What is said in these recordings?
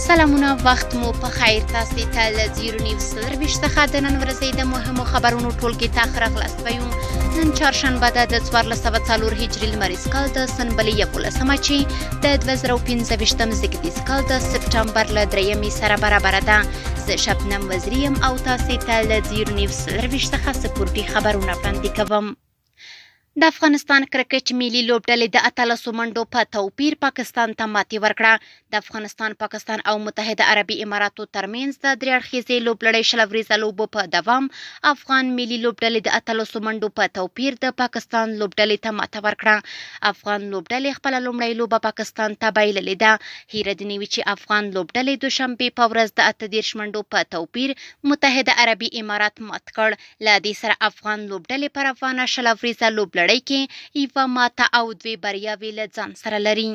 سلامونه وخت مو په خیر. تاسو ته له زیرو نیوز 24 څخه د نن ورځې د مهمو خبرونو ټولګې ته ښه راغلاست وایو. نن چهارشنبه ده د 1404 هجري لمریز کال د سنبلې 11مه چې د 2025 زیږدیز کال د سپټمبر له درېیمې سره برابره ده. زه شبنم وزیري یم او تاسې ته له زیرو نیوز 24 څخه سپورټي خبرونه وړاندې کوم. د افغانستان کرکټ ملي لوبډلې د 18 منډو په توپیر پاکستان ته ماتې ورکړه. د افغانستان، پاکستان او متحده عربي اماراتو ترمنځ د درې اړخیزې لوبلړۍ 20 اوریزه لوبو په دوام افغان ملي لوبډلې د 18 منډو په توپیر د پاکستان لوبډلې ته ماته ورکړه. افغان لوبډلې خپله لومړۍ لوبه پاکستان ته بایللې ده. هیره دې نه وي چې افغان لوبډلې دوشنبې په ورځ د 38 منډو په توپیر متحده عربي امارات مات کړ. له دې سره افغان لوبډلې په روانه 20 اوریزه لوبلړۍ کې یوه ماته او دوې بریاوې له ځان سره لري.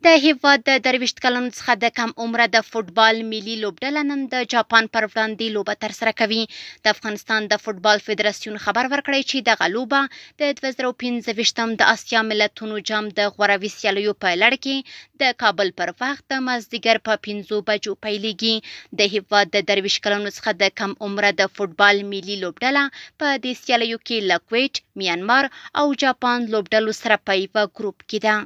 د هیواد د 23 کلنو څخه د کم عمره د فوټبال ملي لوبډله نن د جاپان پر وړاندې لوبه ترسره کوي. د افغانستان د فوټبال فدراسیون خبر ورکړی چې دغه لوبه د 2025 د اسیا ملتونو جام د غوراوي سیالیو په لړ کې د کابل پر وخت د مازدیګر په 5 بجو پیلیږي. د هیواد د 23 کلنو څخه د کم عمره د فوټبال ملي لوبډله په دې سیالیو کې له کویټ، میانمار او جاپان لوبډلو سره په یوه ګروپ کې ده.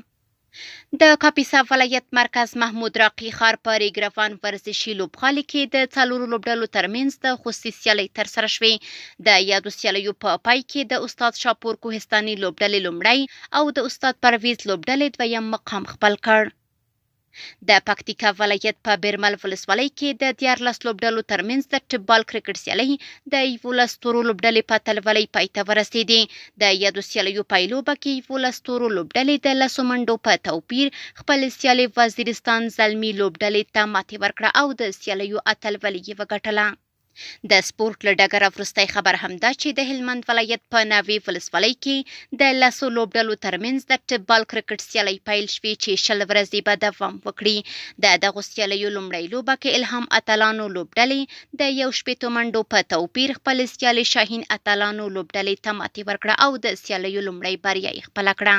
د کاپیسا ولایت مرکز محمود راقي ښار په ریګروان ورزشي لوبغالي کې د څلورو لوبډلو ترمنځ د خوستي سیالۍ ترسره شوې. د یادو سیالیو په پای کې د استاد شاپور کوهستاني لوبډلې لومړی او د استاد پرویز لوبډلې دویم مقام خپل کړ. د پکتیکا ولایت په بیرمل ولسوالۍ کې د 13 لوبډلو ترمنځ د ټپ بال کرکټ سیالۍ د 11 تورو لوبډلې په اتلولۍ پای ته ورسېدې. د یادو سیالیو پایلوبه کې 11 تورو لوبډلې د 10 منډو په توپیر خپلې سیالې وزیرستان زلمي لوبډلې ته ماتې ورکړه او د سیالیو اتلولي یې وګټله. د سپورټ له ډګره وروستی خبر هم دا چې د هلمند ولایت په ناوې ولسوالۍ کې د 10 لوبډلو ترمنځ د ټپ بال کرکټ سیالۍ پیل شوې چې 20 ورځې به دوام وکړي. د دغو سیالیو لومړۍ لوبه کې الهام اتلانو لوبډلې د 61 منډو په توپیر خپلې سیالې شاهین اتلانو لوبډلې ته ماتې ورکړه او د سیالیو لومړۍ بریا یې خپله کړه.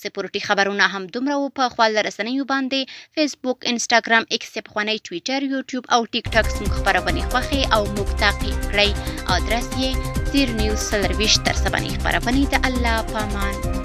سپورټي خبرونه هم دومره وو. په خواله رسنیو باندې فیسبوک، انسټاګرام، ایکس پخوانی ټویټر، یوټیوب او ټیک ټاک زموږ خپرونې خوښې او موږ تعقیب کړئ. ادرس یې زیر نیوز 24. تر سبانۍ خپرونې د الله پامان.